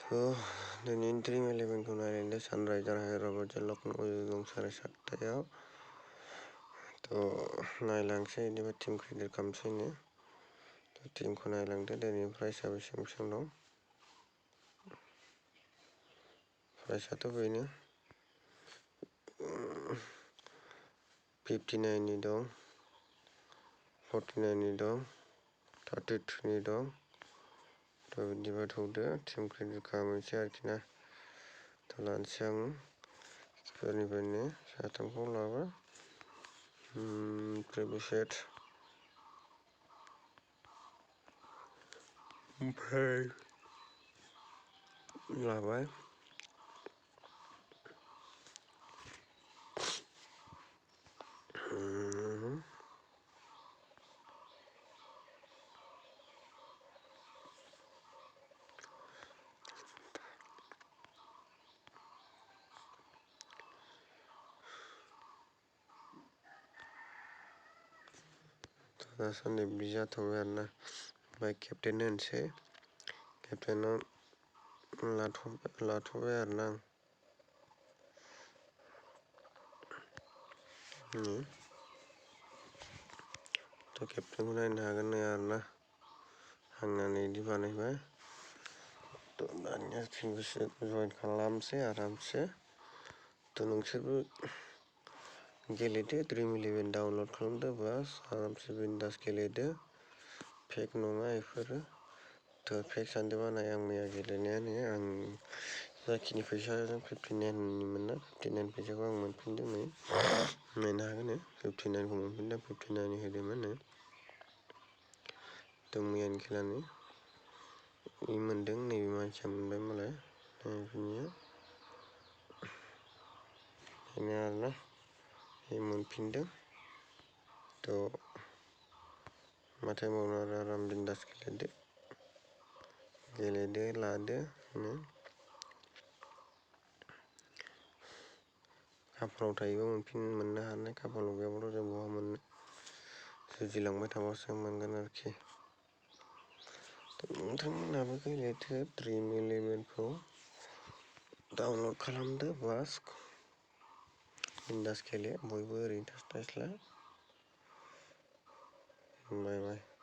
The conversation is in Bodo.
दिनै dream11खौ नायलायनो सानराइजार हायद्राबादजों लखनऊ दं 7:30 नायलांसै बिदिबा टीम क्रेडिट खालामसैनो टीमखौ नायलांदो दिनै प्राइसआ बेसेबां दं प्राइसआथ' बेनो 59 नि दं 49 नि दं 33 नि दं बिदिबा थौदो टीम क्रेडिट खालामनोसै आरोखि ना लानोसै आं स्क्वायरनिफ्रायनो साथामखौ लाबाय प्रिभिसेट ओमफ्राय लाबाय दासान्दि बिदि जाथ'बाय आरोना ओमफ्राय केप्टेन होनोसै केप्टेनाव लाथ'बाय आरोना आं केप्टेनखौ नायनो हागोन ना आरोना हांनानै बिदि बानायबाय दानिया टीमखौ जइन खालामसै आरामसे नोंसोरबो गेलेदो dream11 डाउनलड खालामदो बास आरामसे बिन्दास गेलेदो फेक नङा बेफोरो फेक सानदोंबा नाय आं मैया गेलेनायानो आं जाखिनि फैसाजों 59 निमोन ना 59 फैसाखौ आं मोनफिनदों नै नायनो हागोन 59 खौ मोनफिनदों 59 नि होदोंमोन मैयानि खेलानि मोनदों नैबे मानसिया मोनबाय मालाय बेनो आरोना मोनफिनदों माथो मावनो आराम बिन्दास गेलेदो लादो खाफालाव थायोबा मोननो हानाय खाफालाव गैयाबाथ' जों बहा मोननो जुजिलांबाय थाबासो मोनगोन आरोखि नोंथांमोनहाबो गेलेदो dream11खौ डाउनलड खालामदो बास बिन्दास गेले बयबो ओरैनो थास्लायस्लाय बाय बाय